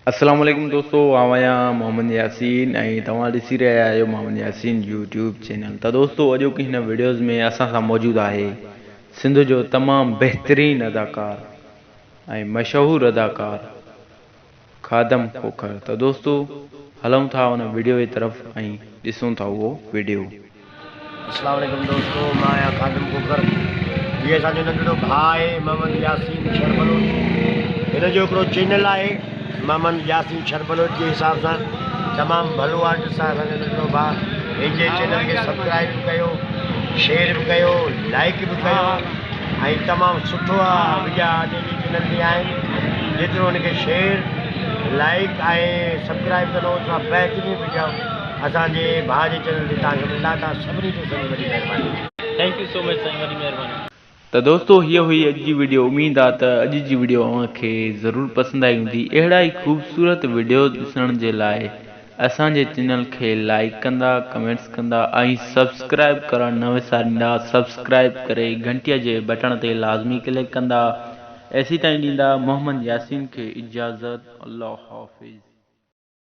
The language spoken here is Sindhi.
السلام عليڪم دوستو آئون آهيان محمد ياسين ۽ توهان ڏسي رهيا آهيو محمد ياسين يوٽيوب چينل ته دوستو اڄوڪي هن وڊيوز ۾ اسان سان موجود آهي سنڌ جو تمام بهترين اداڪار ۽ مشهور اداڪار خادم کوکر ته دوستو هلون ٿا ان وڊيو جي طرف ۽ ڏسون ٿا اهو وڊيو. اسلام عليڪم دوستو مان آهيان خادم کوکر هي اسان جو ننڍڙو ڀاء آهي محمد ياسين شر بلوچ هن جو هڪڙو چينل آهي محمد ياسين شر بلوچ جي حساب سان تمام ڀلو آرٽسٽ آهي اسان جو ننڍڙو ڀاء هن جي چينل کي سبسڪرائب به ڪيو شيئر به ڪيو لائڪ به ڪيو ۽ تمام سٺو آ وڊيا هن جي چينل تي آهن جيترو هن کي شيئر لائڪ ۽ سبسڪرائب ڪندو اوترا بهترين وڊيا اسان جي ڀاء جي چينل تي توهان کي ملندا توهان سڀني دوستن جي وڏي مهرباني. Thank you so much سائين وڏي مهرباني. ته دوستو هيء هئي اڄ جي وڊيو اميد آ ته اڄ جي وڊيو اوهان کي ضرور پسند آئي هوندي اهڙا ئي خوبصورت وڊيوز ڏسڻ جي لاء اسان جي چينل کي لائيڪ ڪندا ڪمينٽس ڪندا ۽ سبسڪرائيب ڪرڻ نه وساريندا سبسڪرائيب ڪري گهنٽيء جي بٽڻ تي لازمي ڪلڪ ڪندا ايسيتائين ڏيندا محمد ياسين کي اجازت الله حافظ.